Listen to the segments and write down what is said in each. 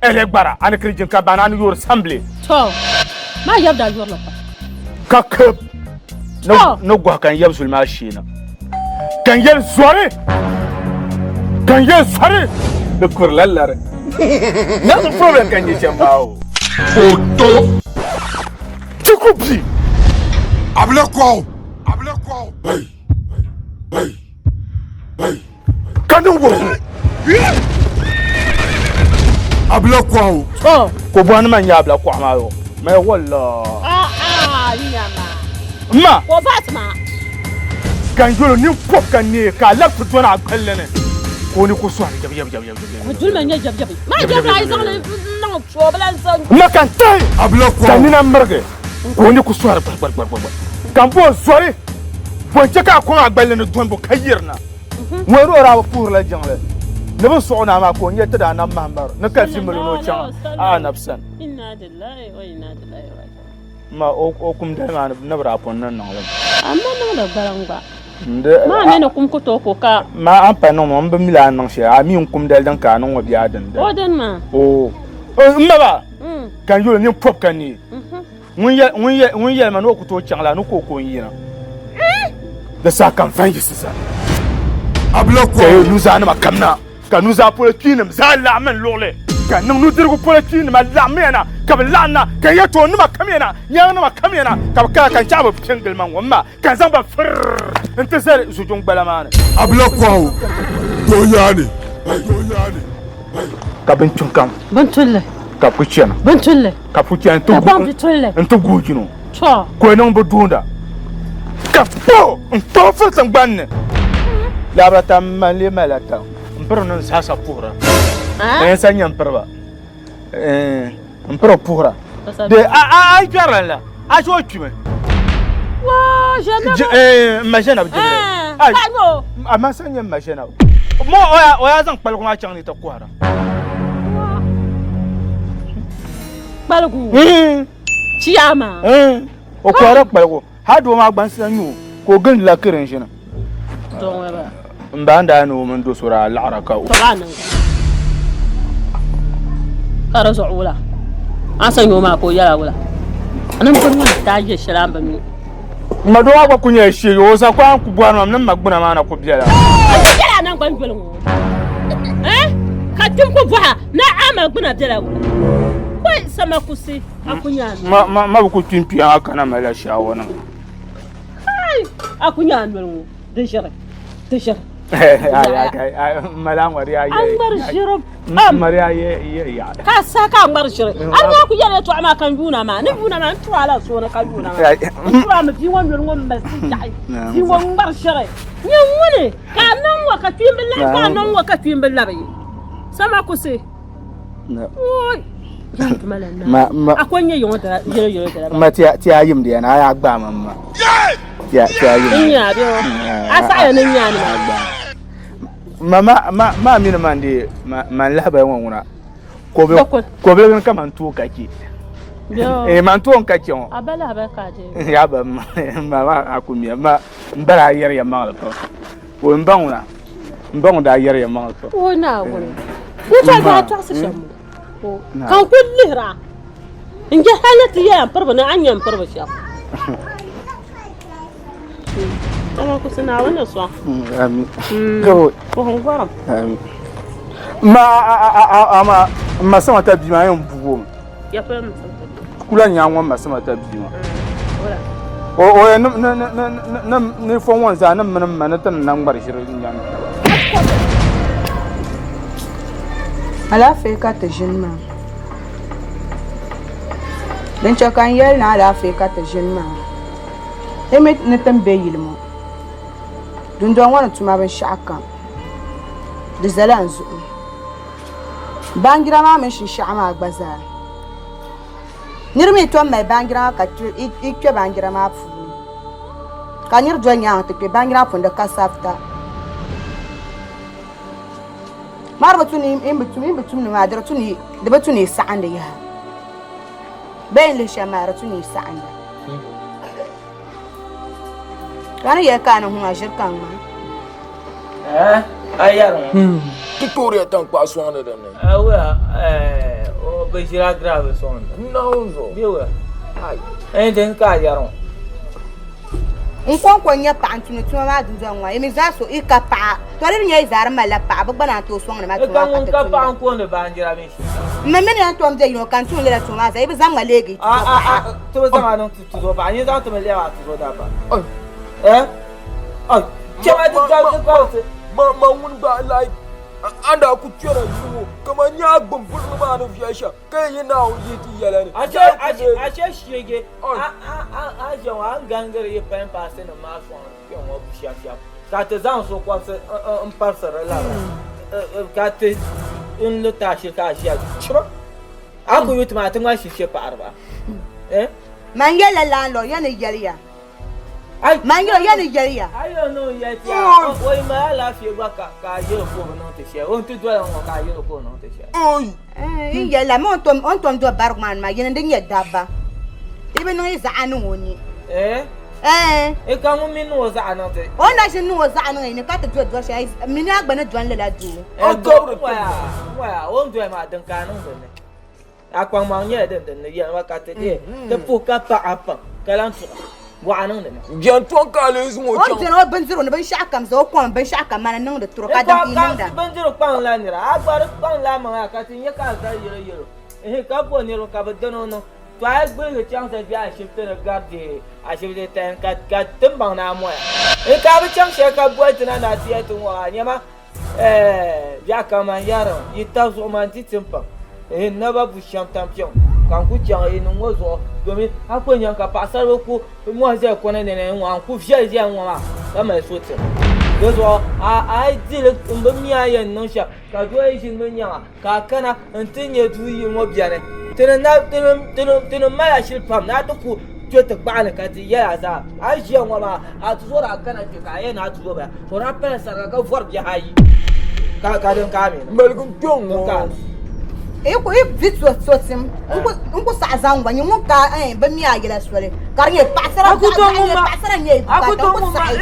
Ele gbara ani kirijin ka bana ani yoori sambili. To, maa yab daa yorila pa. Ka kab ni gɔhi ka n yab zuli maa sheena. Ka n yɛli zɔri! Ka n yɛli zɔri! Di kurila lari. That's the problem ka n nyɛ shɛm maa o. Oto. Ti ku bi. Abila kɔɣu. Abila kɔɣu. Hey. Hey. Hey. Ka niŋ wuhibu. Abila kɔɣu. To. Ko bɔhi ni man nyɛ abila kɔɣu maa yo. Maya walla. Ah ah nyama. M ma. Ko vaati maa. Ka n yɛl o nini pɔbi ka neei ka a labi ti dɔni a gballi ni ka o ni ku sɔhiri jabi jabi jabi jabi jabi. Ko duli ma nyɛ jabi jabi. Maa jabi a yi zaŋ li niŋ toobila n-zaŋ. M ma ka n tahi Abila ka kɔɣu. nina mirigi ka o ni ku sɔhiri gbari gbari gbari gbari. Ka m bo zɔri bɔ n-chɛ ka a kɔŋ a gballi ni dɔnibu ka yirina. Ŋun ni o daa bi puhirila jiŋli ni bɛ sɔɣ o naa maa ka o nya ti daa nam Mahamadu ni ka mali ni o chaŋ a anabi sani. Ma o kum dali maa ni bɛ daa pun ni niŋ li mi. A ma niŋdi gbaliŋ gba. Maa mi ni kum ku tooi ku ka. Ma a ni pa niŋ ŋɔ m bi mi la a ni niŋ shɛli a mi n kum dali din ka a niŋ ŋɔ bee a dini dali. O dini maa. Oo. M ma ba ka n yɛl o nini pɔbi ka neei. Ŋun yɛli ma ni o ku tooi chaŋ la, ni ka o ko n-yina. Di saha ka n va n-yiɣisi zani. Ka nuzaanima kamina, ka nuzaa polo kpiinim zaa laɣim n luɣili, ka n niŋ nudirigu polo kpiinima laɣimya na, ka bɛ laɣim na, ka n yɛtɔɣanima kamya na, nyaaŋnima kamya na, ka bɛ kana ka n chaɣ bɛ pe n-gili ma ŋɔ m ma, ka n zaŋ ba firr nti zali zujuŋgbala maa ni. Abilakɔɣu, doo yaani. Ka bɛ ni kpiŋ kam. Bɛ ni tulli. Ka bɛ ku chana. Bɛ ni tulli. Ka bɛ ku chana Ka baŋ bɛ tulli. nti guhi jino. Tɔ. Ka o niŋ bɛ duunda. Ka kpo n-kpo firi tiŋgbani ni. Laabira tam man lee malila tam m piri ni n zaasa puhira. N sa nya m piri ba. M piri puhira. De a a yi kpɛrila la a ʒe o kpimi. Waa ʒe N ma ʒe na bi jibili. A ma sa nya m ma ʒe na. Mo o yaa zaŋ kpaligu maa chaŋ ni ti kɔhira. Kpaligu? Chiyaama? O kɔhira kpaligu. Hal doo maa gba n-sa nyu o ka o gindi la kirin ʒini. M ba n-daa ni o mini do so daa laɣira ka o. Ka di zuɣu wula? A sa nyu o maa ka o yɛla wula? A ni bini ŋɔ ni daa yɛ shɛli a ni bi mi. M ma doo maa gba ku nyɛla shee o sa ku a ni ku bɔri ma ni m ma gbuna maa na ku bela. A ti bela a naŋgbani yoli ŋɔ eh? Ka kpim ku bɔha ni a ma gbuna bela wula? Koi sama kusi a ku nya a noli. Ma ma ma bi ku kpi n-kpi a kana malila shaawa nima. Kai a ku nya a noli ŋɔ di ʒiri di ʒiri. Mali a ŋmari a A ŋmari ʒiri pam. Mali a ye ye ya. Ka sa ka a ŋmari ʒiri. A ni ku yɛli yɛltɔɣa maa ka n yuuna maa ni yuuna maa n turi a la sooni ka yuuna maa. N turi a mi bia ŋɔ noli ŋɔ mali si yaɣi bia ŋɔ ŋmari ʒiri. Nyɛ ŋuni ka a niŋ ŋɔ ka kpiimbi labi ka a niŋ ŋɔ ka kpiimbi labi sama kusi. Oi. Ma ma A ko nyɛ yiŋɔ dala yɛlo yɛlo dala. Ma ti ti a yim di na a gba ma ma. Ti ti a yim. N nya bi o. A saɣaya ni nya ni ma. Ma ma ma ma mini man di ma man lahabali ŋɔ ŋuna. Ko bi ko bi ni kaman tuo ka che. Eh man tuo ka che ŋɔ. A ba lahabali ka di. Ya ba ma ma ma a ku miya ma n bala a yɛri ya maŋli pam. O n ba ŋuna n ba ŋun daa yɛri ya maŋli pam. O Naawuni. Yɛtɔɣa daa tɔɣisi shɛm ŋɔ. Ka n kuli lihira n je hali ti yɛya n piriba ni a ni nyɛ n piriba shɛm. Dama kusi Naawuni ni sɔŋ. Amin. Puhim gɔrim. Amin. Ma a a a a ma n ma sama ta bia maa yɛn bugi o mi. Ya polo ma sama ta bia. Kula nyaa ŋɔ ma sama ta bia maa. O o yɛn ni ni ni ni ni fo ŋɔ zaa ni mini ma ni ti ni na ŋmari ʒiri nyaŋ taba. Alaafee ka ti ʒini maa. Din chɛ ka n yɛli ni alaafee ka ti ʒini maa, yi mi ni ti ni be yili ŋɔ dundɔŋ ŋɔ ni tuma binshɛɣukam di zala n zuɣu. Baanjira maa mini shinshɛɣu maa gba zaa. Nir mi tom mali baanjira maa ka yi kpe baanjira maa puuni, ka nir doli nyaaŋa ti kpe baanjira maa puuni di ka sabita. Maa di bi tu ni yi bi tum yi bi tumdi maa di bi tu ni yi saɣindi yaha. Bee yi ni lihi shɛm maa di tu ni yi saɣinda. Ka a ni yɛli ka a ni huŋ a ʒiri ka ŋmaa. A yɛri ŋɔ. Ti tooriya tankpaɣu sɔŋdi din ni. A wuya Bi ʒila gravel sɔŋ ni. Naawuni zuɣu. Bɛ wula? Ɛn din ka a yɛri ŋɔ. N kɔŋko n-nyɛ paɣa n-tumdi tuma maa dundɔŋ ŋɔ, yi mi zaa so yi ka paɣa, tɔ di bi nyɛ yi zaa di malila paɣa, bɛ gba naan tooi sɔŋdi ma N tuma ka ka ŋun ti ka tumda. paɣa n-kooni baanjira mini shintana. M mi ni yɛn tom be yino ka n tum lala tuma maa zaa, yi bi zaŋ ma leegi yi tuzo paɣa. Ti bi zaŋ a niŋ ti tuzo paɣa, nyin zaŋ ti mi lebi a tuzo dabba. Eh? Chɛma di gari di gari ti. Ma ma ŋun gba like a ni daa ku kpɛra yili ŋɔ kaman nyɛ a gbuni buɣili maa ni viɛl shɛm ka yi yi Naawuni yihi ti yɛla ni. Ashe sheege a ʒe ŋɔ a ni gaŋgiri yi pain paasi nim maa sɔŋ kpɛ ŋɔ shɛm shɛm ka ti zaŋ so kɔbisi n parisiri labira ka ti n li ti a shili ka a ʒiya chiba a ku yu ti maa ti ŋmani shishe paɣiriba. Man yɛlila landlord ya ni yɛli ya. Man yɛli ya ni yɛli ya. A yɛli ni o yɛli ti a o yi mali alaafee gba ka a yɛli ka o bi niŋ ti shɛli o ni ti doli ŋɔ ka a yɛli ka o niŋ ti shɛli. N yɛli la mi o ni tom do barigu maa ni maa yini din nyɛ dabba yi bi niŋ yi zaɣa niŋ o ni. I ka ŋun mi niŋ o zaɣa niŋ ti. O ni na ʒini niŋ o zaɣa niŋ yi ni ka ti do doli shɛli mini a gba ni doli lala doo. N waya o ni doli maa din ka a niŋ dinni. A kpaŋmaŋ nyɛla din din ni yɛli ma ka ti deei ti puhi ka paɣ a pam ka lan tuɣi bɔɣa niŋdi ma. Jɛn tɔŋ ka a lee zaŋ o O ni chaŋ. beni o bindirigu ni binshɛɣu kam zaa, o kom binshɛɣu kam maa ni niŋdi turi ka din ka yi niŋda. Bindirigu kpaŋ la nira, a gba di kpaŋ la maŋa ka ti nya ka a zali yɛlo yɛlo ehe ka bo niriba ka bɛ dini o niŋ. To a yi gbuligi chaŋ ti be ashibiti ni gari deei ashibiti tani ka ka ti ni baŋ ni a moya. N ka a bi chaŋ shɛli ka boli ti na ni a ti yɛli ti ŋɔ a nyama Ɛɛh! Biɛɣu kam man yɛrimi, yi tab zuɣu man di tim pam. Ɛɛh! N naba bu shɛm tampiŋ ka n ku chaŋ yi ni ŋɔ zuɣu domin a ku nyaŋ ka paɣisariba ku mɔhi zali kɔna nɛnɛni ŋɔ, a ni ku viɛli ʒiya ŋɔ maa ka mali so tim. Di zuɣu a yi di li m bi mi a ni yɛn niŋ shɛm ka doo yi ʒini mi nyaŋ a ka a kana nti nya duu yili ŋɔ beni. Ti ni mali ashili pam ni a ti ku kpe ti gbaɣi ni ka ti yɛl a zaa. A yi ʒiya ŋɔ maa, a tuzo daa kana kpe ka a yɛli ni a tuzo bala, ka o daa pali sariga ka vɔri biɛhi ayi ka din ka a mi. Maligim kpiɔŋ ŋɔ. Yi ku yi di so tim n ku saɣi zaŋ gba nyɛ ŋun ka bi mi a yɛla soli ka di nyɛ paɣasara paɣasara nyɛ bukaata n ku saɣi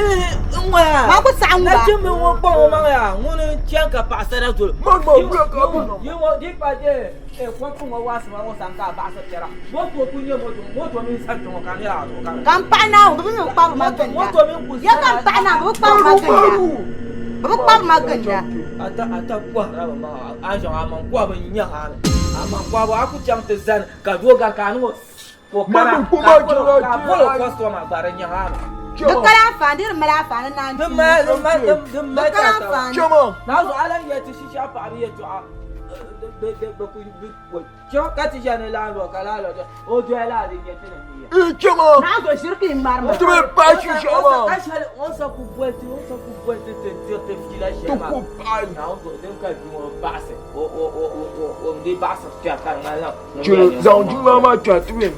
maa ku saɣi ŋun ba. Nachimbi ŋun kpaŋ o maŋ yaa ŋuni n chɛn ka paɣasara doli yi pa je kɔpu ŋɔ waasi ma ŋɔ sani ka a baɣasi piɛra moto ku nyɛ moto moto mini sani kpɛ ŋɔ ka nira a zuɣu ka ka n paɣi Naawuni bi mi kpabiri ma ginda ya ka n paɣi Naawuni bi kpabiri ma ginda bi bi kpabiri ma ginda. Ata ata kɔhira bi maŋa a zaŋ a maŋ kɔhibu n nyaŋ a ni a maŋ kɔhibu a ku chaŋ ti zani ka doo gari ka a niŋ o ka o kana ka a boli o kɔstoma gba di nyaŋ a mi. Di kali anfaani di di mali anfaani naan Di mali di mali di mali Di kali anfaani. Naa zuɣu a lan yɛli ti shishaɣu paɣaba yɛltɔɣa bi ku Chaŋ ka ti ʒe ni laanlɔ ka laanlɔ chɛ o doya la di nyɛ ti ni mi ya. Ee chama. Naa zo ʒiri ka yi ŋmari ma. Ti bi paai shinshɛɣu maa. Ka shɛli o sa ku boli ti o sa ku boli ti ti diri ti fiila shɛli maa. Ti ku paai. Naa zo din ka bia ŋɔ baɣisi o o o o o o di baɣisiri kpɛri ka di ŋmanila ŋun Chɛ yɛn zaŋ juma maa kpɛri ti bɛ.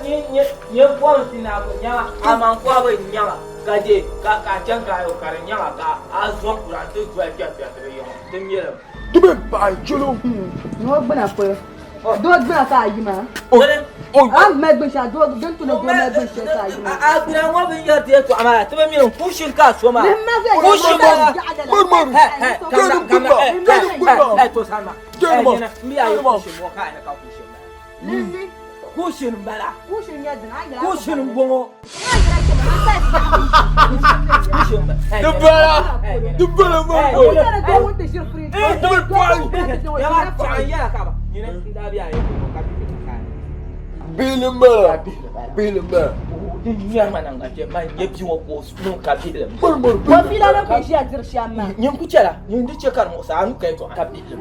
Nyɛ nyɛ nyɛ bɔŋ ti naa ku nyaŋa aman kɔhibu nyaŋa ka je ka ka a chaŋ ka a yo ka di nyaŋa ka a zo kura nti doli kpɛri kpɛri ti bi yiŋɔ ti mɛlim. Di bi paai chɛlo. Doo gbuna polo. Doo gbuna ka a yi maa. A mali gbuni shɛli doo din tu ni doo mali gbuni shɛli ka a yi maa. A gbuna ŋɔ bin yɛri ti yɛltɔɣa maa ti bi mi ni kushin ka a so maa. Kushin maa. To sani ma. N bi a yi kushin ŋɔ ka a ni ka kushin maa. Kushin n bala. Kushin n bɔŋɔ. Di bala, di bala man boy. Di bi paai. Bihili n bala, bihili n bala. Nyin ku chɛla, nyin di chɛ ka di muɣisi a ni ka yɛltɔɣa ka bihili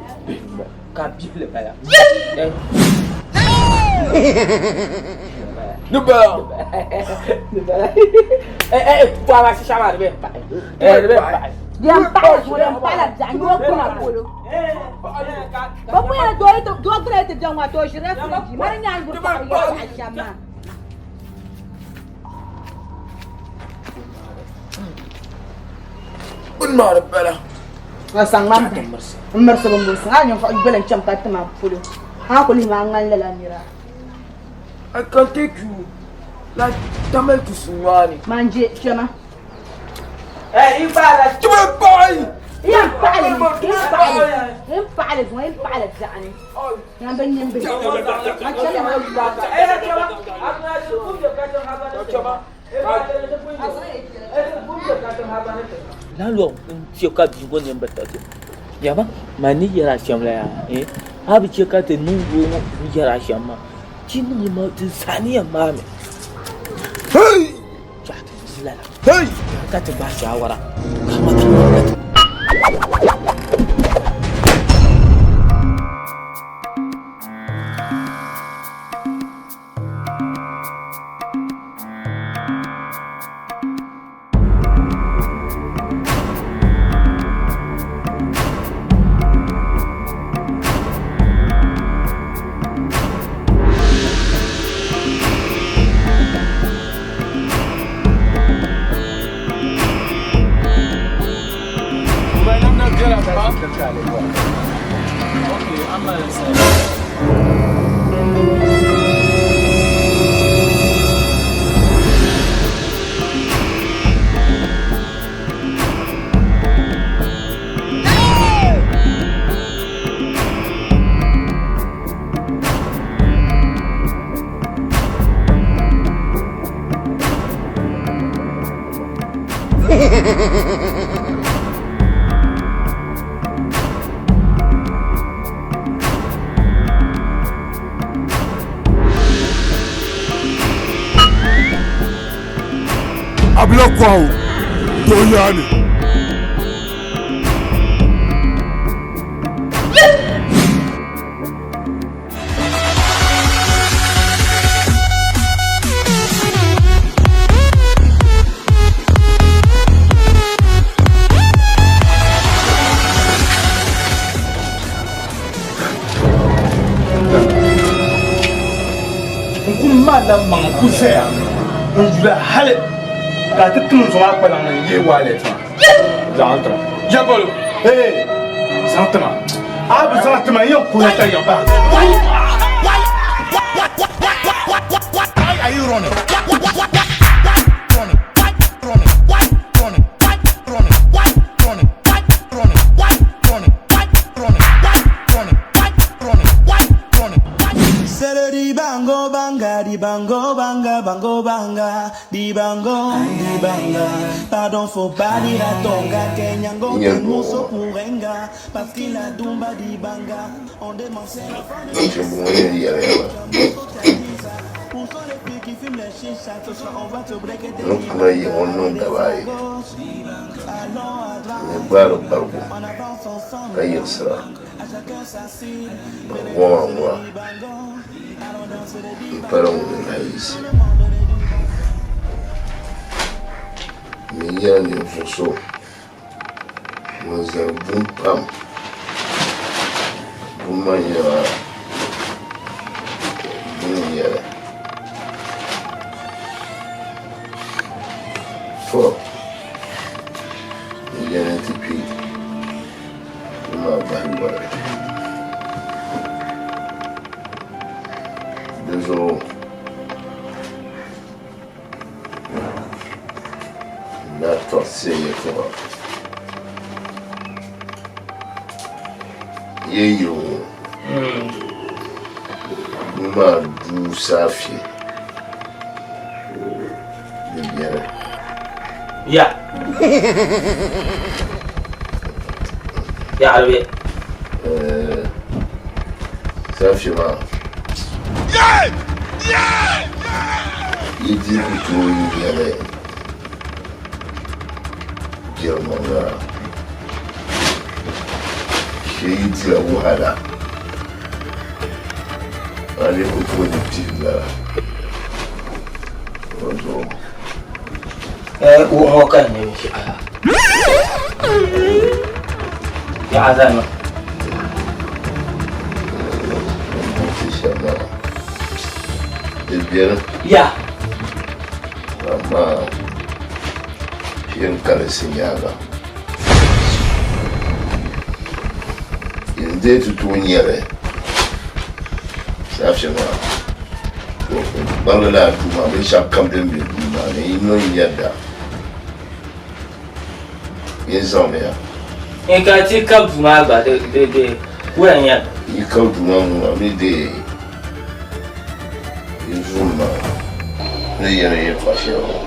ka bihili bala. Di bala. Di bala. Eh eh, kwa ba shisha ma di bɛ pahi. Eh di bɛ pahi. Yan paɣa zuɣu yan paɣa la biɛɣu ni o gbuna polo. Ba ku yɛli doo yi ti doo gbuna yi ti bɛ ŋɔ to o ʒirila firiji mari nyaangi buri paɣa yɛ paɣa shɛm maa. Bini maa di bala. A saŋ maa n mirisi bin bunsi a ninvuɣu gbali n chaŋ ka ti ma polo a ku lihi maa ŋmani lala nira. I can take you like Tamale to Sunyani. Man je kpɛma. Eh, i gbaala. Ti bi paai. Yɛn paɣili mi, yɛn paɣili, yɛn paɣili zuŋɔ, yɛn paɣili biɛɣuni. Yan bi nimbihi. A chɛli ma. Lalo n chɛ ka bia ŋɔ nini bi tiɣi Yaba man ni yɛra shɛm la yaa eh a bi chɛ ka ti niŋ doo ŋɔ ni yɛra shɛm maa ti niŋ ma ti zaa ni yɛn maami Chɛ ti niŋ lala ka ti gbaai shaawara Abila kɔhu dɔyaani. N ku malila maŋ n ku zaya n yula hali ka a ti tim n zuɣu maa kpalaŋ ni n yeei wallet maa zaŋ li tima. Jɛbolo. Hey, zaŋ tima. A bi zaŋ tima n yɛn kunya ka yaɣi bahi. Why are you running? C'est le dibango banga, dibango banga, bango banga, dibango, dibanga. Pardon, faut pas dire à ton gars que Nyango Nyango. muso kurenga, parce qu'il a dumba dibanga. On demande c'est la fin de N chɛ bɔŋɔ yɛn yɛra yɛla. Où sont les filles qui fument les chichas? Ce soir on va te breaker des N kuma yi ŋɔ niŋ daba ayi n gbaari barigu On avance ensemble, ka yiɣisira à chacun sa cible. barigu maa ŋuna n pala ŋun lahi yiɣisi n mi nyɛla ninvuɣ so ŋun zali buŋ pam buŋ maa nyɛla buŋ n-nyɛli to n yɛli nti kpi buŋ maa bahi yoli di zuɣu n daa tɔɣisi ya yɛltɔɣa ye yili ŋɔ buŋ maa duu saafie di beni. Ya. Ya Arabi. Saafie maa yi di ku tooi nyɛli jɛrimaŋa shee yi dila wahala a lee ku tooi di pihim lala o zuɣu. Eh, wuɣi ka n nyɛ binshɛɣu. Ya azalima. Ti shɛm maa di beni. Ya. Amaa shee n kalinsi nyaaŋa yin dee ti tooi nyɛli saafia maa to n kparili lala duu maa binshɛɣu kam din be duu maa ni yi niŋ yɛda yin zaŋmiya. N ka ti kab duu maa gba di di di wula n-nyɛ li? Yi kab duu maa ŋuna a mi deei yi zum maa ni yɛli yɛtɔɣ shɛli ŋɔ.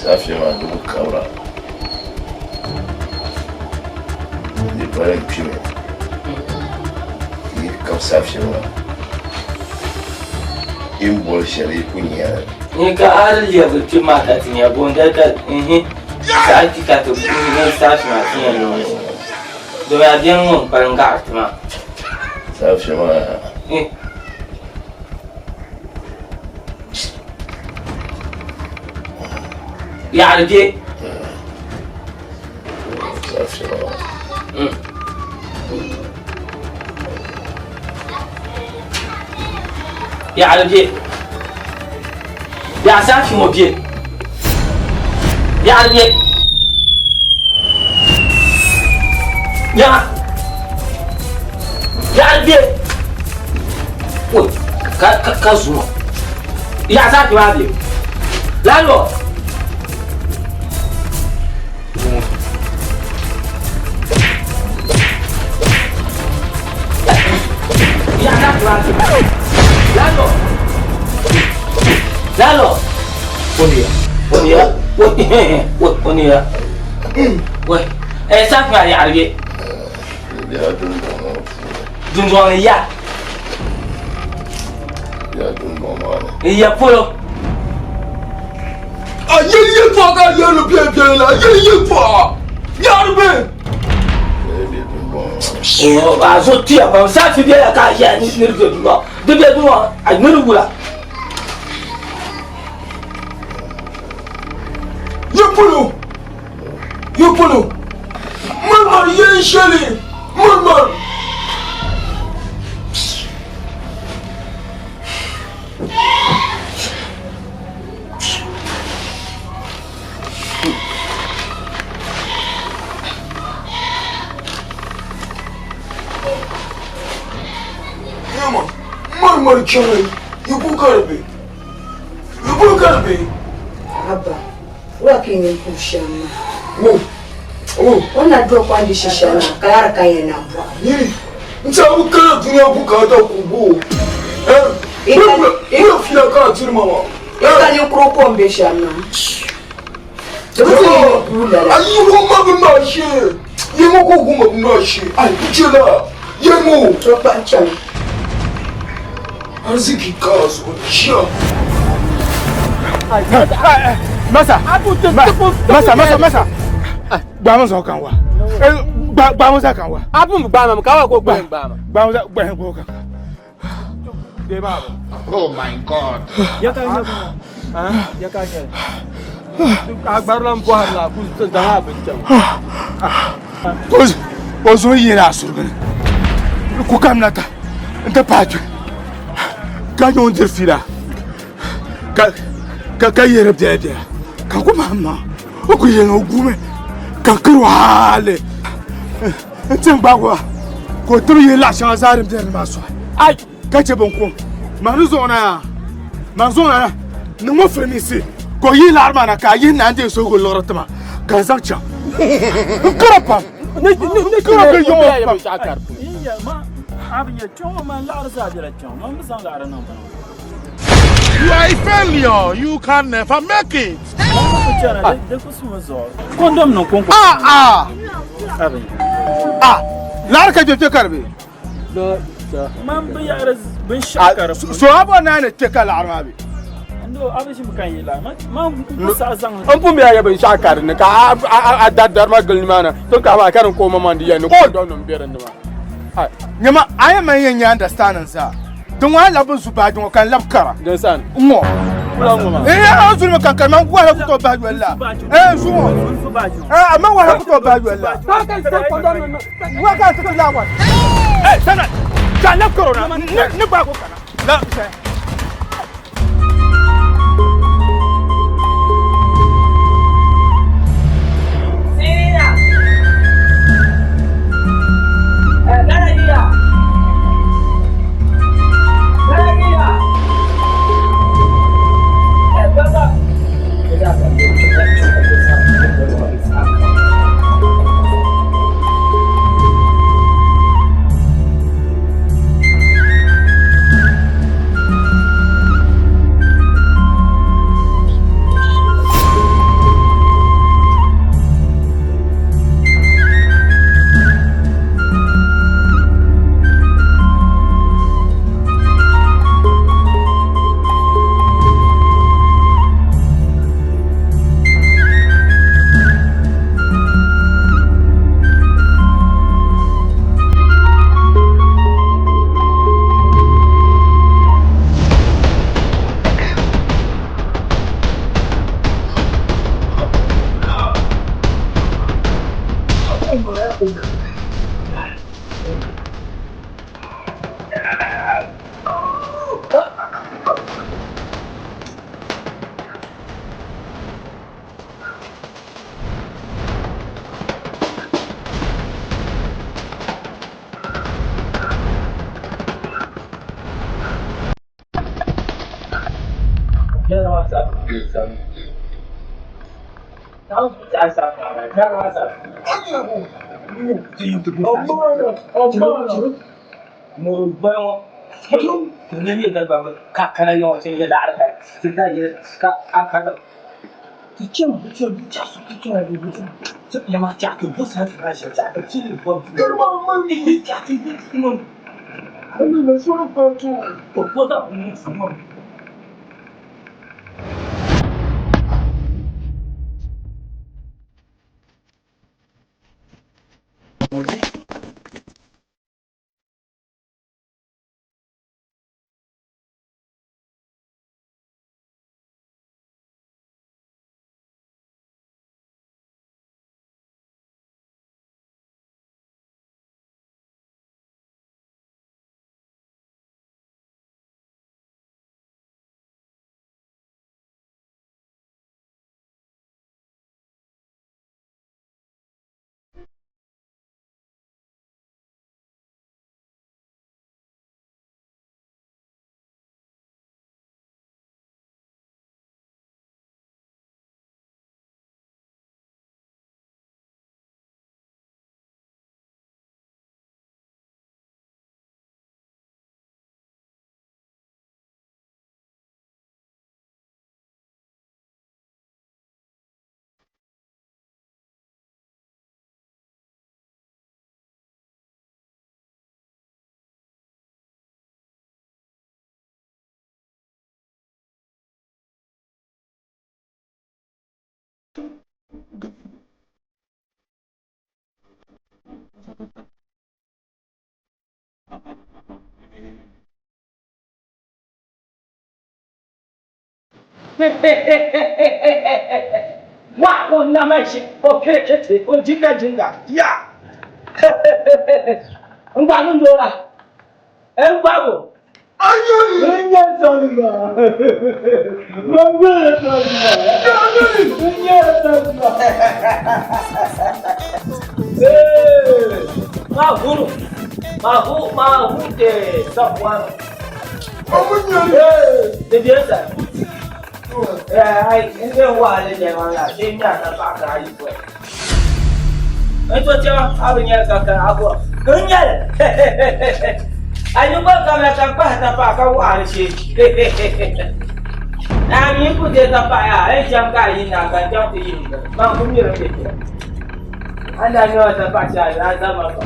Saafia maa di bi kabira, di pala n kpimi. Yi kab saafia maa, yi ni boli shɛli yi ku nya li. N ka a di lɛbigi kpib maa ka ti nya bo n-dali ka n saha ti ka ti n saafia maa ti yɛn niŋ li shɛm. Domi a biɛni ŋɔ n-kpalim gaɣiri ti maa. Saafia maa. Yaɣari bɛ. Yaɣari bɛ. Yaɣa saafi ŋɔ bɛ. Yaɣari bɛ. Yaɣa. Yaɣari bɛ. Oi, ka ka ka zuma. Yaɣa saafi maa bɛ. Lalo. Yaɣa saafi maa bɛ. Lalo. Lalo. Oniya. Oniya. Oniya. Oi. Eh, saafi maa yaɣari bɛ. Dundɔŋ ni ya. Ni ya polo. A yɛli yɛltɔɣa ka a yɛli biɛli biɛli la, a yɛli yɛltɔɣa yaɣari bɛ. A zo tuya pam saafi biɛla ka a ʒɛya ni di bɛ dundɔŋ di bɛ dundɔŋ a ni di wula. Ya polo. Yi polo mɔrimɔri yɛn shɛli mɔrimɔri. Yɛma mɔrimɔri chaŋ yi ku ka di be yi ku ka di be. Abba. Wula ka yi nini kuri shɛm maa? O ni na doli kɔŋ di shi shɛli maa, ka la di ka ya nambɔɣu. Nyini n-tɛha bi kana dunia bukaata kubu o. Wula fiila ka a tiri ma maa? Yi ka ninkuro ko m-be shɛm maa. Di bi tu ni yi kuui lala. A yi o ma bi maa shee, yi ma ka o ku ma bi maa shee, a yi che la, yɛlim o. So kpahi chani. Arziki ka a zuɣu ʒiya. Masa, masa, masa, masa. Gbaami zuɣu kan wa. Gbaami zuɣu kan wa. A pun bi gbaami mi ka wa ka o gbahi gbaami. Gbaami zuɣu gbahi gbahi kan. Oh my God. Ya ka nyɛ ya ka nyɛ. A gbarila n bɔhiri la ku zaŋ a bin chaŋ. O zuɣu yina a surigini. Ku kamina ta. N ti paai kpe ka nyɛ ŋun diri fiila ka ka ka yihiri biɛla biɛla ka ku mahim maa o ku yɛn o guumi ka kiri o hali n ti gbaagi o ka o tibi yihi laɣa shɛŋa zaa din bɛ dinni maa sɔɣi ai ka chɛ binkom maa ni zuɣu na yaa maa zuɣu na niŋ o filimisi ka o yihi laɣari maa na ka a yihi na n deei suhigu liɣiri tima ka n zaŋ chaŋ n kara pam n kara ka yɔŋɔ pam. You are a failure. You can never make it. Ah ah ah laɣari ka kpɛ kpɛ ka di bɛ. So a bɔ naani kpɛ ka laɣari maa bɛ. N pun bɛ a yɛ binshɛɣu ka di ni ka a dari dari ma gili nimaani tin ka maa ka din ka o maŋmaŋ di yɛli ni kondom nim bɛ dinni maa. Nyama a yɛn mali yɛn nya understanding zaa din ŋɔ a labi zu baaji ŋɔ ka n labi kara Din sani. n ŋɔ Kula ŋɔ maa. ee a zuli mi kankari man wahala ku tooi bahi yoli la ee zu ŋɔ ee a man wahala ku tooi bahi yoli la wa ka ti la wa ee sana ka n labi karo na ni gbaagi o kana la Wa o nama shi o kirikiti o jinga jinga ya n gba n dora n gbago n nyɛ sɔnima n nyɛ sɔnima n nyɛ sɔnima mahuru mahu mahu de sɔbuano de biɛsa ai n wa le nyɛ ma la de nya na pa ka yi ko n to chɛma a bi nyɛli ka ka a bo n nyɛli a yi gba kamina ka n kpahi tapaɣa ka waɣali shee a mi ku deei tapaɣa yaa a yi chɛŋ ka a yi na ka n chaŋ ti yi man ku mi din bɛ kpɛ a ni daa nyɛla tapaɣa shɛli a zama pa.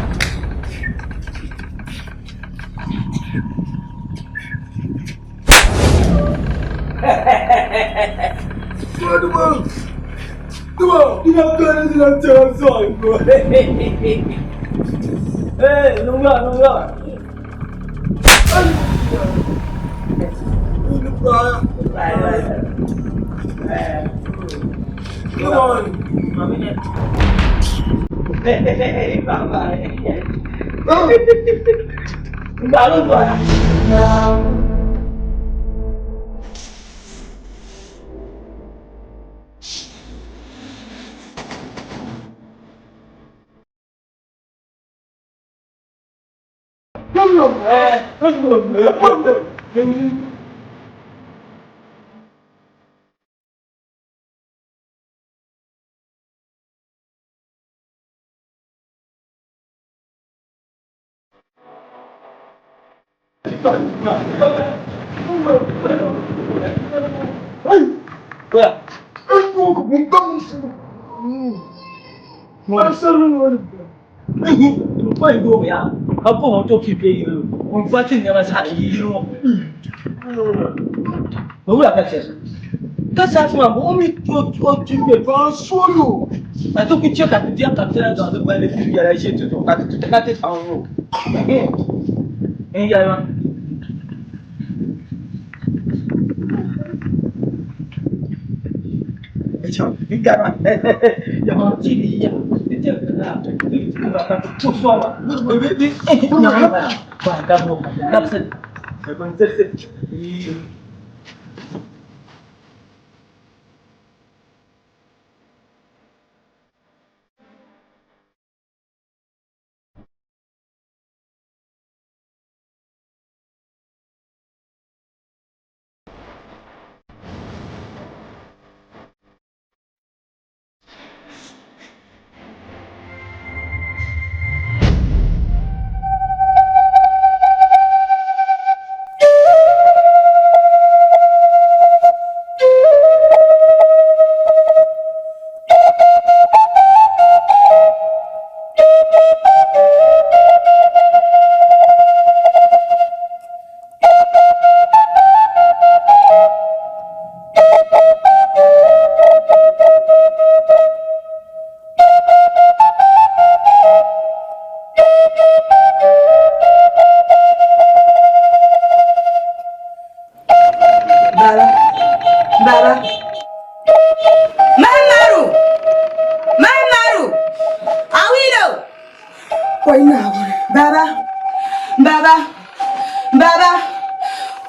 Baba!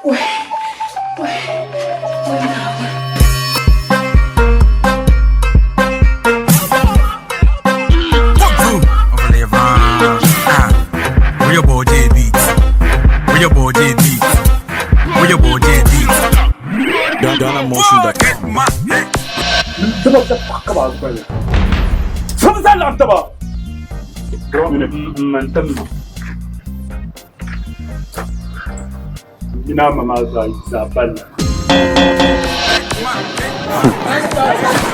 Wai! Wai! Wai Naawuni!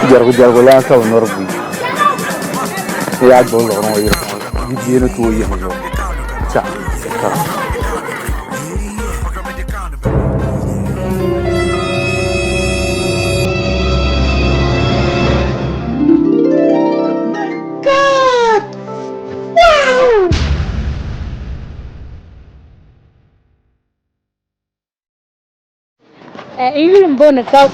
Jɛrigu jɛrigu lan ka bi nori buyi yaa gbubi liɣiri ŋɔ yiri yi bia ni tooi yihim zuɣu cha tara. N yuli m-booni ka.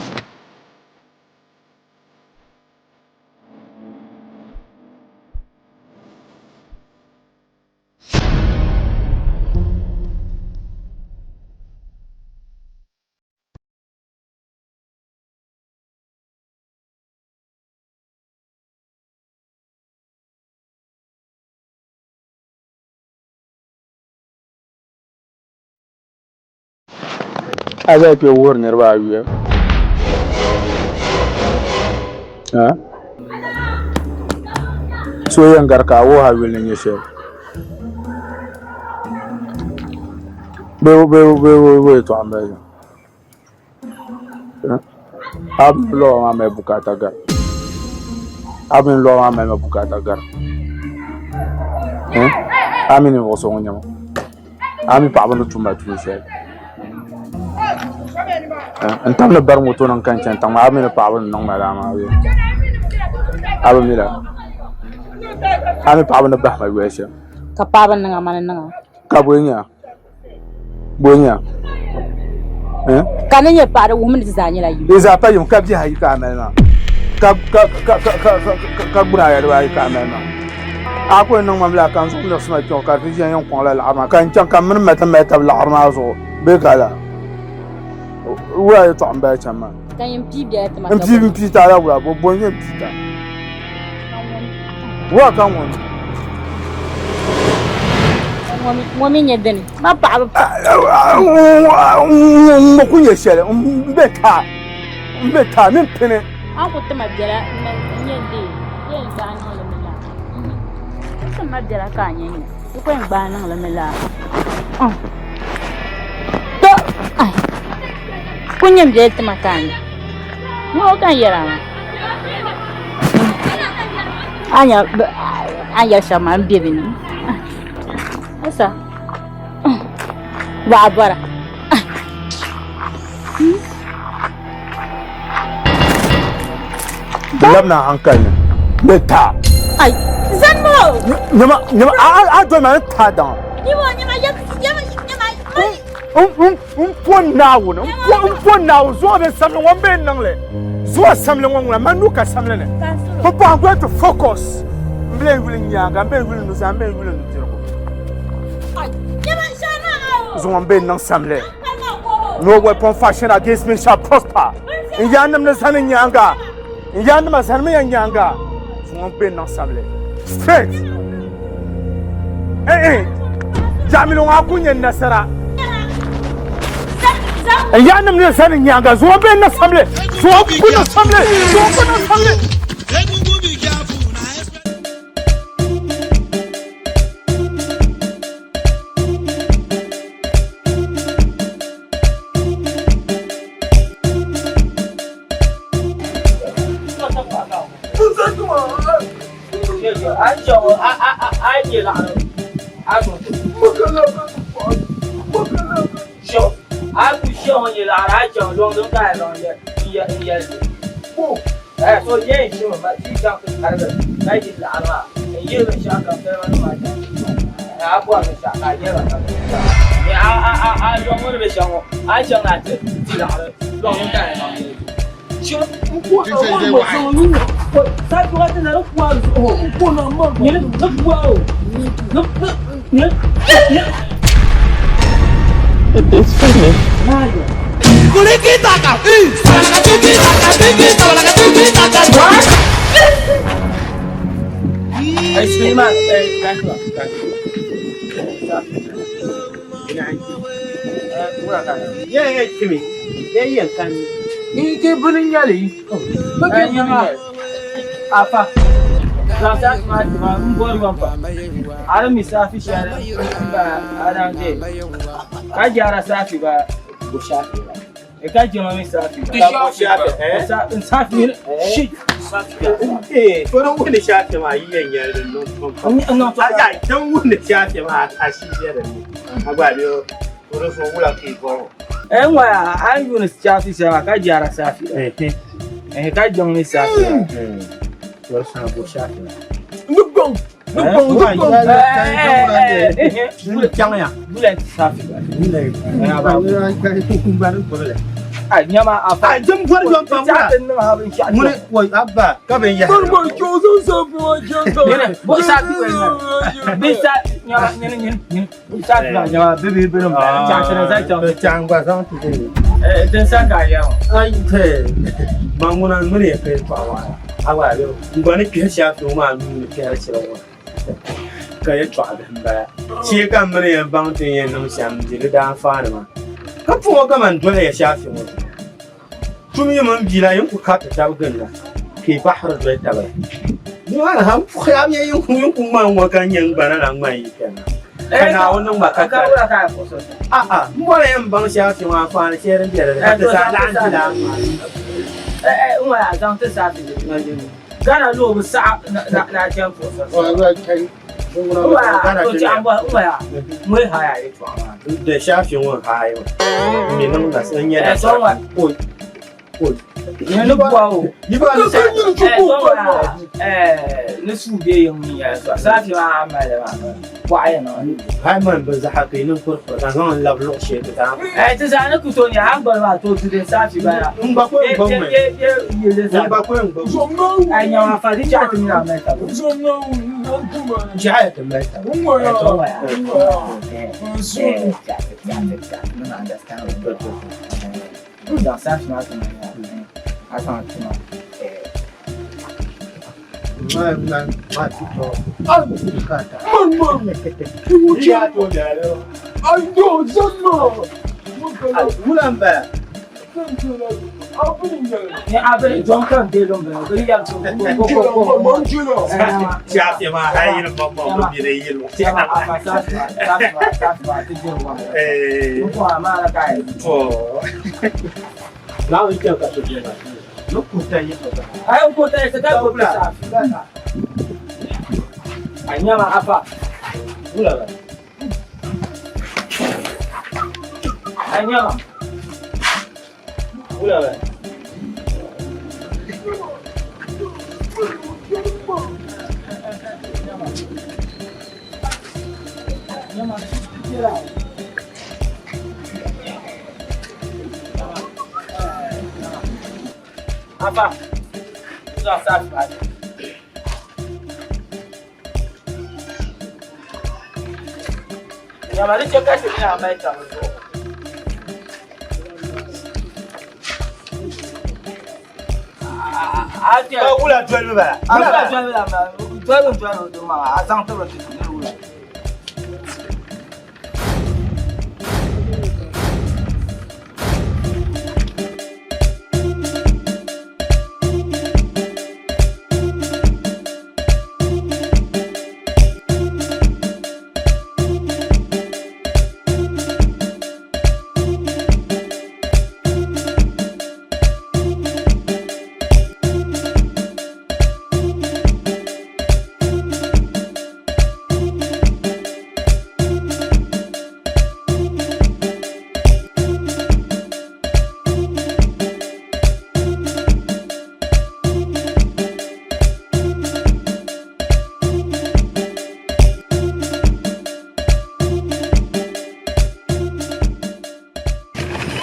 A zaa kpe wuhiri niriba ayuya. So yɛn gari ka a wuhi a yuli ni nyɛ shɛli. Bee bee yɛltɔɣa m-bala maa. A mini lɔba maa mali bukaata gari. A mini lɔba maa mali ma bukaata gari. A mi ninvuɣ so ŋun nyɛ ma. A mi paɣaba ni tum ma tuun shɛli. N tam ni bari moto nim ka n chɛni tiŋ maa a mi ni paɣaba ni niŋ ma laa maa bee? A bi mi la? A mi paɣaba ni bahi ma yoli shɛm? Ka paɣaba ni niŋ a mani niŋ a. Ka bɔ n-nyɛ a? Bɔ n-nyɛ a? Ka ni nyɛ paɣa di wuhimi ni ti zaa nyɛla yim. Di zaa pa yim ka bihi ayi ka a mali maa ka ka ka ka ka ka gbuna aya dibaayi ka a mali maa a ku yɛn niŋ mam laa ka n zuɣu miɣisi ma kpɛŋɔ ka di ti ʒiya yɛn kɔŋ la laɣiri maa ka n chaŋ ka m mini ma ti mali tab laɣiri maa zuɣu bee ka la wula yɛltɔɣa m-bala chani maa Ka yin pii biɛla ti ma n pii n pii ta la wula bɔ bɔ n-nyɛ n pii ta wula ka ŋuni Ŋɔ mi nyɛ dini ma paɣaba ŋɔ ku nyɛ shɛli n bɛ taa n bɛ taa mini pini a ku tima biɛla n nyɛ dee yɛn gbaai niŋli mi laa n tima biɛla ka a nyɛ nyɛ di ku yɛn gbaai niŋli mi laa to ku nyɛ biɛli tima ka a nyɛ ŋɔ ka n yɛra maa a ni yɛli shɛm maa n bɛ bi ni asa waɣa bɔra Di labina hankali ni ni taa. Ai, zanmo! Nyama, nyama, a a doli ma ni taa daŋa. Nyama, nyama, nyama, nyama, N po Naawuni, n po Naawuni, zuɣu din samli ŋɔ m-be n niŋ li. Zuɣu samli ŋɔ ŋuna, man nuu ka samli ni. Pɔpɔ, I'm going to focus. M bi lee yuli n nyaaŋa, m bi lee yuli n nuzaa, m bi lee yuli n nudirigu. Zuŋɔ m be n niŋ samli. No weapon fashioned against me shall prosper. N yaannim ni zani n nyaaŋa. N yaannima zanimi ya n nyaaŋa. Zuŋɔ m be n niŋ samli. Straight. Eh eh. Jaɣamili ŋɔ a ku nyɛ nasara. N yaannim ni zani n nyaaŋa. Zuŋɔ m be n niŋ samli. Zuŋɔ ku niŋ samli. Zuŋɔ ku niŋ samli. It's finished. Hey, Suleiman, hey, thank you, thank you. Nke bini nyɛli afa zaŋ maa tima n bɔri yɔm pa a di mi saafi shɛli ba a dan de ka jaara saafi ba bo shaafi ba e ka jɛma mi saafi ba Ka bo shaafi, eh? n saafi mi shi Eh, to don wani shafi ma yi yan yɛli din niŋ pam pam. A ya don wani shafi ma a shi yɛ din ni. A gba bi o di so wula ka i bɔri o. Eh, n waya a ni yuuni shaafi shɛli maa ka jaara saafi ba eh ka jɛma mi saafi ba To di sana bo shafi ba. Nugbɔŋ, nugbɔŋ, nugbɔŋ. Chaŋya. Wula saafi ba. A nyama afa. A jim bɔri yɔm pam wula. Ŋuni wai abba ka bin yɛhi. Bɔri bɔri kpɛ o zaŋ saafi maa chaŋ ka. Bo saafi ba nyama. Bi sa nyama nyini nyini nyini. Saafi ba nyama bi bi bi nim. Chaŋ ti na zaŋ chaŋ. Chaŋ gba zaŋ ti di. Eh din sa ka ya ŋɔ. Ai te. Ma ŋuna ŋuni yɛ kai paɣa maa. A gba yo. N gba ni kpɛhi shaafi ŋɔ maa nuu ni kpɛhiri shɛli ŋɔ. Ka yɛltɔɣa bihi m-bala. Shee ka m mini ya baŋ ti ni yɛn niŋ shɛm n-di di daanfaani maa. Ka puɣi kaman doli ya shaafi ŋɔ zuɣu. Tum yi mini bia la yin ku kariti tab ginda, ka yi bahiri doli taba la. Nimaani ha m puɣi a mi yin ku ŋmani ŋɔ ka n-nyɛ n gbana la ŋmani yi kanna. Ka Naawuni niŋ ma ka tali. A'a, m bɔri ya m baŋ shaafi ŋɔ anfaani shɛli din be di ni ka ti zaa laɣim di daanfaani. Ghana loo bi saɣa na chɛn puɣusiri ŋuni haya yɛltɔɣa maa. Da shaafi ŋɔ haai maa mi niŋ na n nyɛ na oi oi ni bɔhu ni suu bɛ yiŋ mi yɛli saafi maa mali maa bɔɣa yɛn niŋ Hai man bi zaɣa ka yi niŋ kurikuri ka zaŋ n labi luɣu shɛli ti zaŋ. Eh, ti zaŋ ni ku tooi nyɛ a gbali maa tooi tudi saafi bala. N gba ko n gba ŋmɛ. N gba ko n gba ŋmɛ. Ai nyɛ ma fa di chaɣa ti mini a mali taba. Chaɣa ti mali taba. Eh, to waya. Eh, eh, zaŋ saafi maa ti mali a zaŋ ti ma. Anyama afa. Anyama. Afa. Nyama di chɛ ka ti mini a mali taba zuɣu. Wula dolibi bala. Wula dolibi la dolibi dolibi di maŋa a zaŋ tibiri ti ti wula.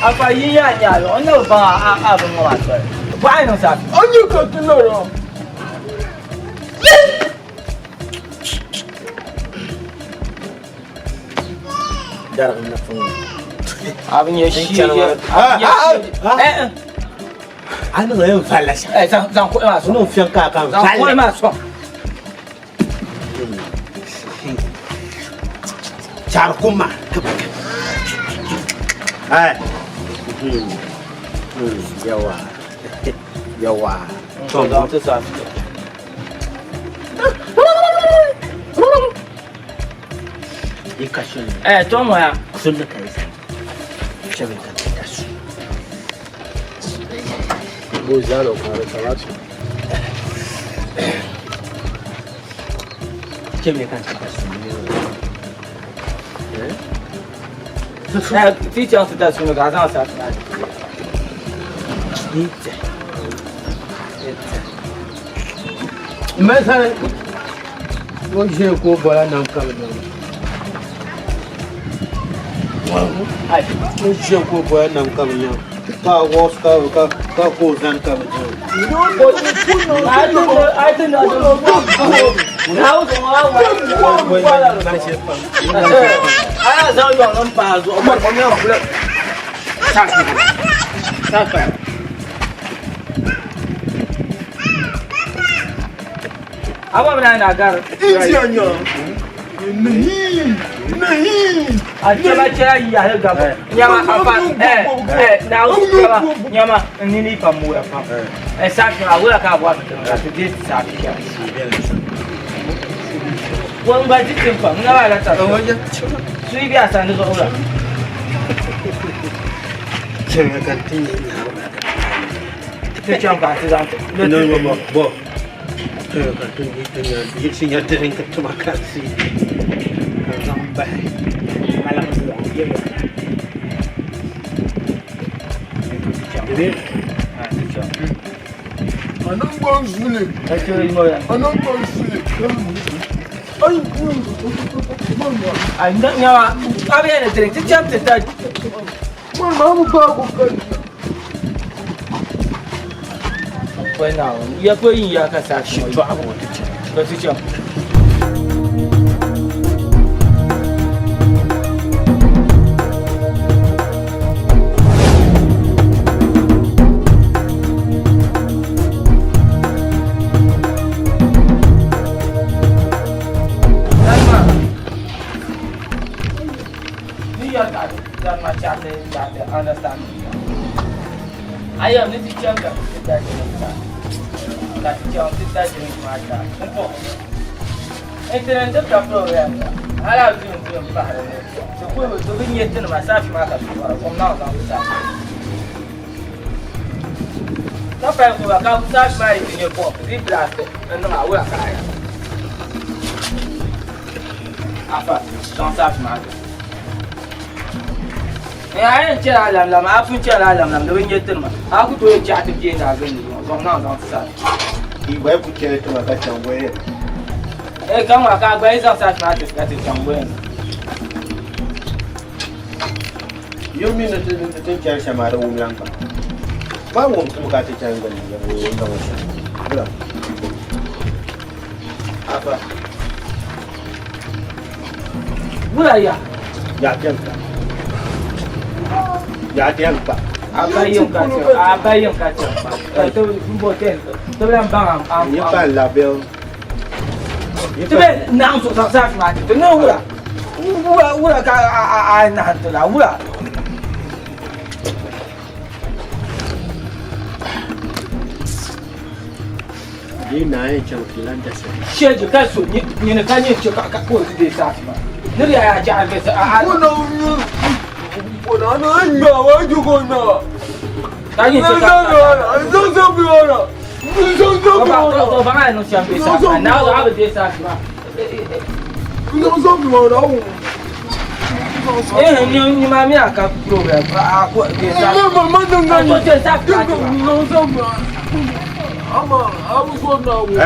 Afa yi yaa nyaali o na bi baŋ a a bi ŋɔ maa soli. Bɔɣa niŋ saafi. O nyɛ ka ti lɔra. Darigi napoŋ ni. A bi nyɛ shii yɛ. A niŋ yɛn valla shɛm. Zaŋ kuɣu maa sɔŋ. Niŋ fiɛŋ ka a ka n Zaŋ kuɣu valli. maa sɔŋ. Chari kum maa. Ai. Yawa. Yawa. To zaŋ ti sa. Yi ka shɛli. To ŋɔ ya. Sunni ka yi zaŋ. Shɛli ka ti da su. Bo zalo ka salatu. Shɛli ka ti da su. Ti chaŋ ti da suni ka a zaŋ sa ti. Yi tɛ. Mɛsali o ʒe ka o bɔla nam ka bi niŋ. O ʒe ka o bɔla nam ka bi niŋ. Ka a wɔs ka ka ka ka o zani ka bi niŋ. Bo. Terima kasih. Sampai malam Yo mi na tin chan shama da wum lang ba. Ba wum tu ka ti chan gan ya wo da wo. Bula. Apa. Bula ya. Ya tian ka. Ya tian ka. Aba yin ka chan pa. To mbo ten. To lan bang am. Ni pa la bel. To be na so sa sa ma to no wula. Wula wula ka a a a na to la wula. Ni na ye chan ki lan da sa. Sheji ka so ni ni ka ni che ka ka ko ti de sa ma. Ni ya ya ja be sa a a. Ka ni che ka. Ba ba ba no siam be sa. Na wa ba de sa ma. Eh ni ni ma mi aka problem a ko de sa. Ko de sa ka.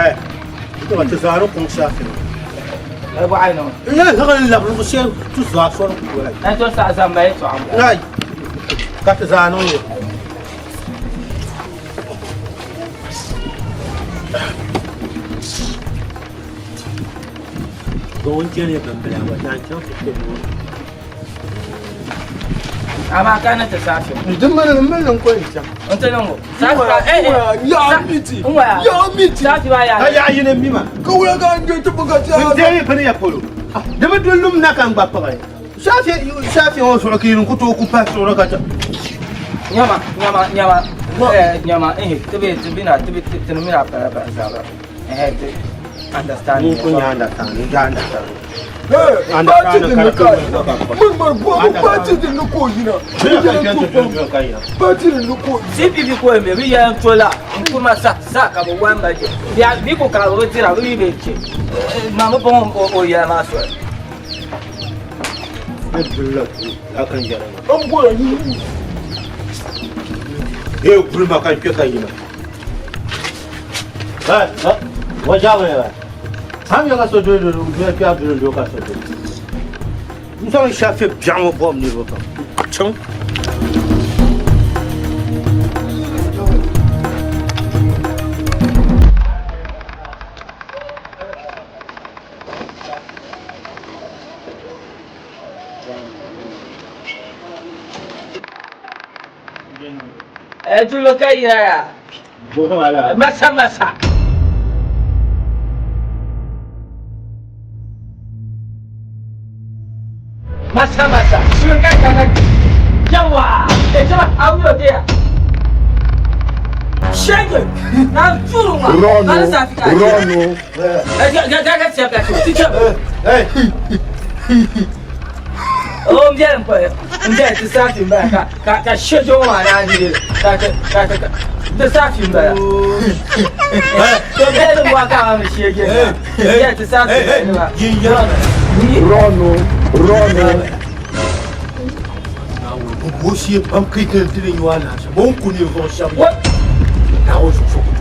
Eh. To ti zaro kong sa fi. Eh ba ai no. Ya ga la bu se tu za so ko la. Na to sa sa mai to am. Ai. Ka ti zano ye. Gon chene ban bla wa nan chan ti te mo. Amaa ka ni ti saafi. Di mali n mali n ko n chaŋ. N ti niŋ o. Saafi ka eh eh. Yaa miti. N waya. Yaa miti. Saafi maa yaa. Ka yaɣa yini mi ma. Ka wula ka n je ti buka ti. N deemi bini ya polo. Di bi di lum na ka n gba kpaɣi. Saafi saafi ŋɔ zuɣu ka yi ku tooi ku pahi suɣuri ka chaŋ. Nyama nyama nyama. Eh nyama eh ti bi ti bi na ti bi ti ni mi na pala pala sabira. Eh ti understand. Ni ku nya understand ni ja understand. Party din ni ka Murmur bɔbu party din ni ka o yina. Party din ni ka o CPP ko n bɛ bi yɛn to la n kuma sa sa ka bi wan ba je bi bi ko ka bi dira bi bi che ma bi bɔŋ o yɛla maa soli. Ne dulila duu a kan yɛra maa. N bɔra yi. Ee guli ma ka n kpɛ ka yina. Ba ba wa jaabiri ba. Ham ya ka so duli duli duli kpɛ duli duli ka so duli. N zaŋ shafi biɛɣu ŋɔ bɔm niriba pam. Chaŋ. Dullo ka yina yaa. Masa masa. Masa masa. Shunga kana. Yawa. E jama awuyo de ya. Shege. Na turu ma. Rono, Rono. Eh ga ga ga ga ga. Hey. O n biɛni pa n biɛni ti saafi n bala ka ka ka shɛjo maa naan di ka ka ka ka ti saafi n bala to biɛni n bɔri ka a mi shɛge n biɛni ti saafi n bala Rono, Rono. Bosie pam kai kan tirin yiwa na sa bon ku ne fo shab na wo so fo ku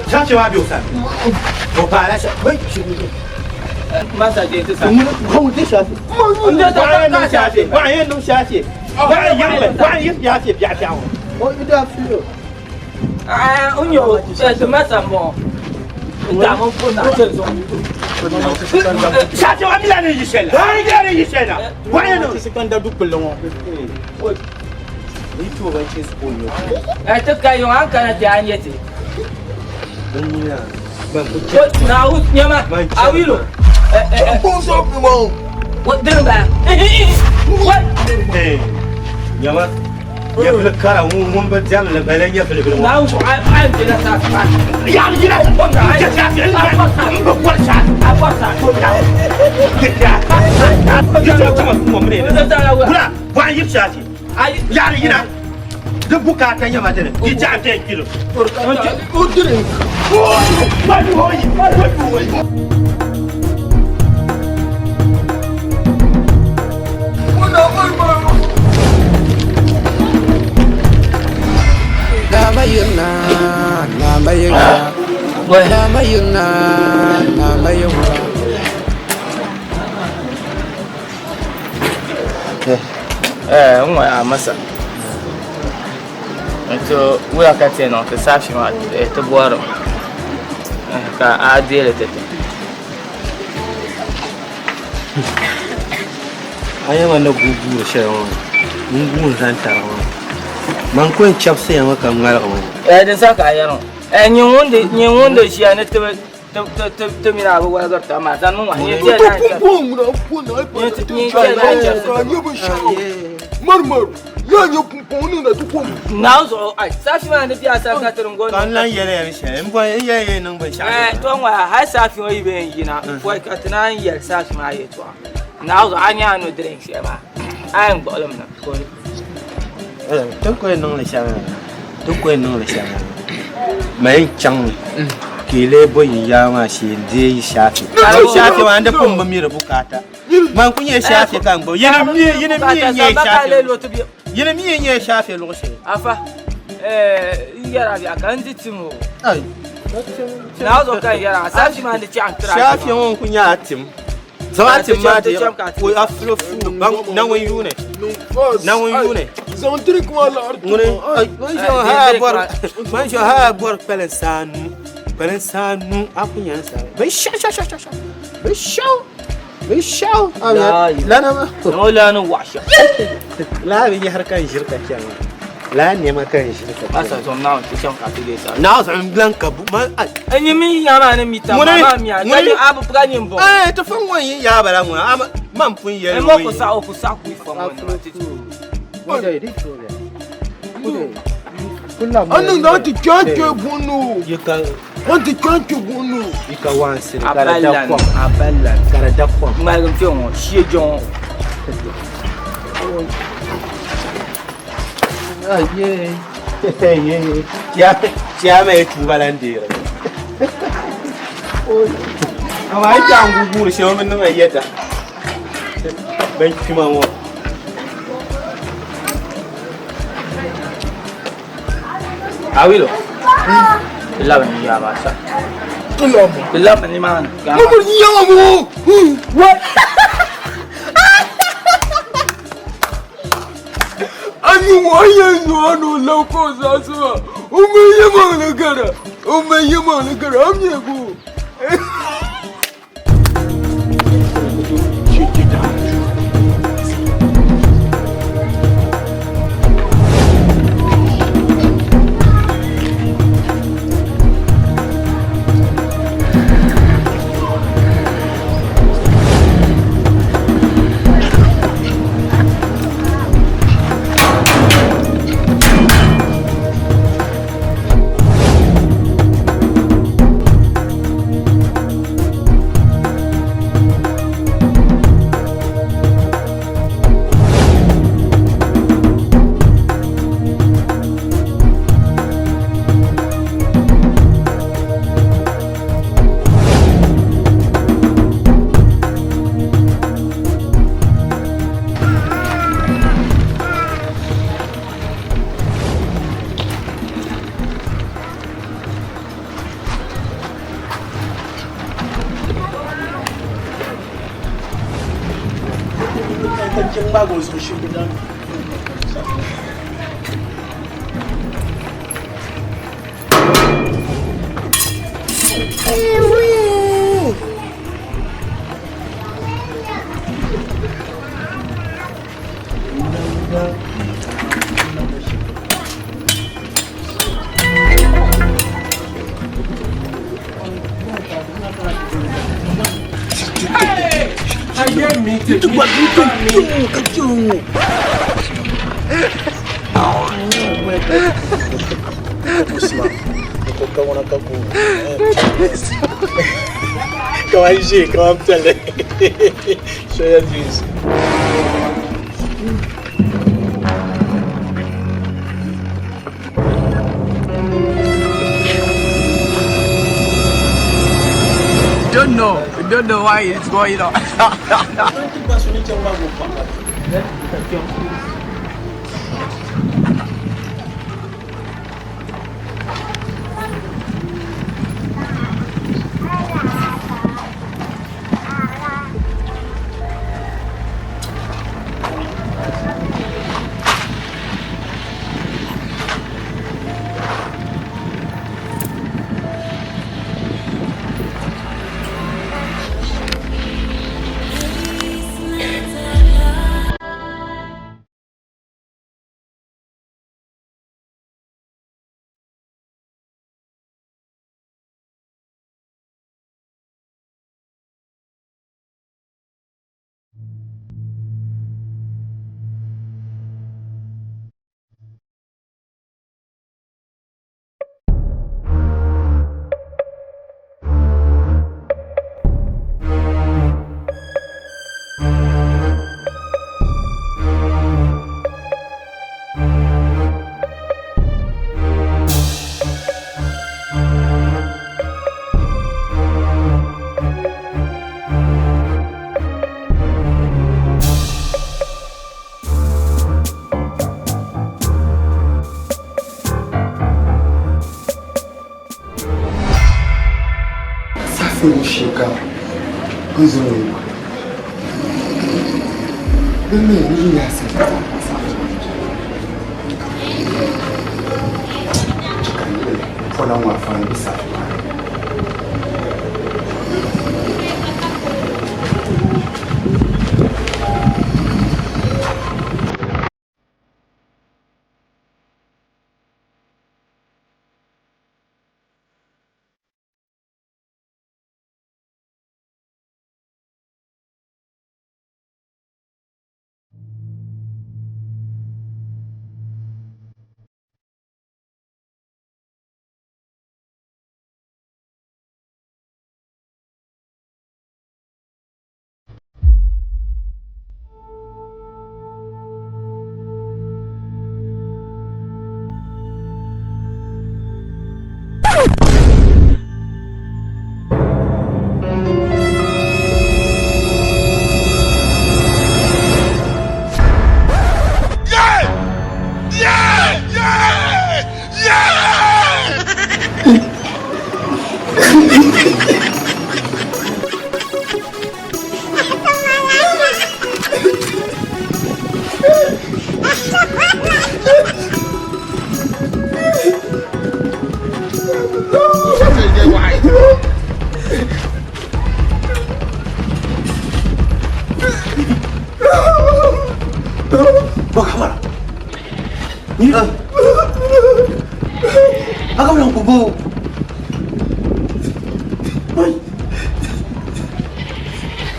Shafi ma biyo sa o pa la sha wai shi Masa je ti sa. Ko ti shafi. Wa yan shafi, wa yan shafi. Wa yan wa yan shafi biya biya o. O da fi. Ah, un yo, ti masa mo. Da mo ko na te zo. Shafi wa mi la ne yishela. Wa yan ne yishela. Wa yan ti sikanda du kullu ŋɔ. Ni to ba ce su koyo. Eh ti ka yo an kana ti an yeti. Na u nyama awilo. Eh eh. Ko so bi mo. Wo din ba. What? Eh. Nyama. Nyɛfili kara ŋun bi diɛmli bala nyɛfili bili ŋɔ. Na u an an ti la sa fa. Ya yina. N bi bɔri sa. A bɔ sa. Kula, bɔn yiri shafi. Ya yina. Di bukaata nyɛma dini. Yi jaɣa den kilo. O diri. Wani hoyi, wani hoyi. Muna murmur. Namayuna, namayuna, namayuna, namayuna. Eh, n waya masa. To wula ka ti niŋ ti saafi maa ti bɔri ka a deeli ti ti. A yɛma ni gu guuri shɛli ŋɔ n gu n zaŋ tari ŋɔ man ko n chɛbisi ya ŋɔ ka ŋmaligi ŋɔ. Eh, din sa ka a yɛri ŋɔ. Eh, nyɛ ŋun di ʒiya ni ti ti mini a bi waligiri taba maa zani ŋɔ nyɛ To pun pun na pun na pa. Ka nye bi shawo. Murmur. Ya nye pun pun ni na tu kom. Na zuɣu ai saafi maa ni biɛ a sani ka ti din Ka n lan yɛli ya ni shɛli n bɔri n yɛli ya niŋ binshɛɣu. Eh, to ŋɔ hali saafi ŋɔ yi bɛ n yina pɔi ka ti naan yɛli saafi maa yɛltɔɣa. Na zuɣu a nyɛ a no drink shɛli maa a yɛn gbuɣilim na. Ti ko yɛn niŋli shɛm ti ko yɛn niŋli shɛm ma yɛn chaŋmi ka yi lee bo yin yaa maa shee n deei yi shaafi. Shaafi maa n di pun bi mi di bukaata. Man ku nyɛ shaafi ka n gbubi yini mi yini mi nyɛ shaafi yini mi nyɛ shaafi luɣu shɛli. Afa eh n yɛra bia ka n di tim o. Ai. Na zuɣu ka n yɛra saafi maa ni chaŋ tira. Shaafi ŋɔ n ku nyɛ a tim. Zaŋ a tim maa ti o a fulo fuu na ŋun yuuni na ŋun yuuni. Zaŋ drink maa laɣiri Ŋuni man shɛŋ ha bɔri man shɛŋ ha bɔri kpalinsi anu kpalinsi anu a ku nyɛ n sari bin shɛ shɛ shɛ shɛ. Binshɛɣu binshɛɣu lana maa. O lana waɣa shɛm. Laa binyahari ka n ʒiri ka chani maa. Laa nɛma ka n ʒiri ka chani. Asa zom naawuni ti chaŋ ka ti deei saa. Naa zuɣu n lan ka bu ma ai. N yi mi yaa maa ni mi tam maa maa mi a ka ni a bi ka nyin bɔŋ. Ɛɛ ti fɔŋ ŋɔ n yi yaa bala ŋuna ama man pun yɛli o. N ku saɣi o ku saɣi ku fɔŋ ŋɔ ni ti. A niŋ na ti kpɛ kpɛ bunu. A ti kpɛ kpɛ bunu. Yi ka wansiri ka di da kom. Ka di da kom. Ŋmaligim kpɛ ŋɔ shee jɔŋ. Chiyaama yi tuuba lan deeri. Amaa yi chaŋ guguuri shɛba mi niŋ yɛda. Ban kpima ŋɔ. Awilo. Ti labi ni yaa maa sa. Ti labi ni maa ni. Mo yaŋa mo. What? Ani wa ye nyo no lo ko sa sa. O me ye mo le gara. O me ye mo le gara am ye go. Don't know. Don't know why it's going on. Safigu shee ka n zaŋ o Din mi yi yaasi pɔla ŋɔ afaani bi safi maa. Bɔ ka bɔra. A ka bilan ko bo.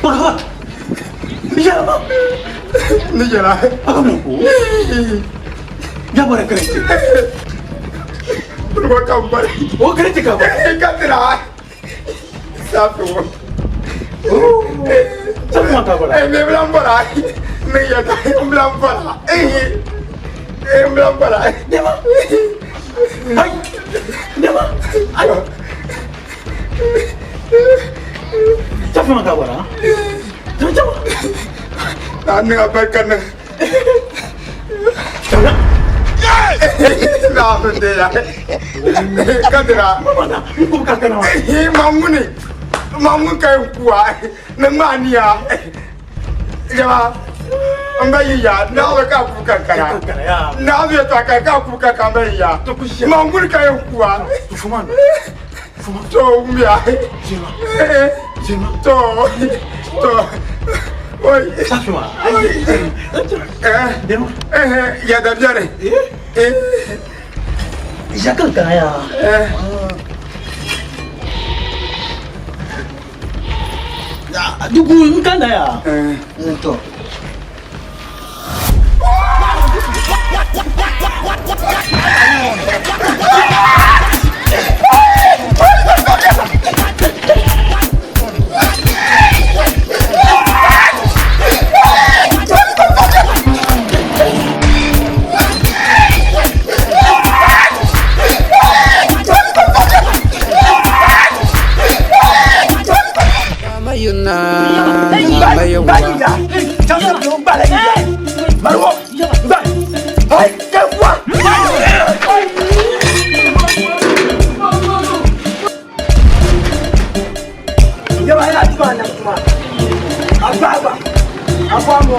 Bɔ ka bɔra. Ni yɛlɛ ma. Ni yɛlɛ. A ka bilan ko. Ya bɔra kɛrɛ. Turba ka bari. O kɛrɛ ti ka bɔ. Ka tira. Safi wo. Safi ma ka bɔra. Ne bila n bɔra. Ne yɛlɛ n bila n bɔra. N bila n bɔra. Dema. Ayi. Dema. Ayi. Safi ma ka bɔra. Jama jama. Na ni ka barika na. Kadira. Mamuni. Mamun ka kuwa. Ne mania. Jama. N bɛ yiya n'a bɛ ka ku ka kara. N'a bɛ ta ka ka ku ka kan bɛ yiya. Mamuni ka kuwa. To mbiya. To to. Oi. Safi ma. Eh. Eh, ya da biyare. Eh. Ya kan kaya. Eh. Dugu n kan na ya. To. Jama ina tuma nan kuma. Agba agba. Agba mo.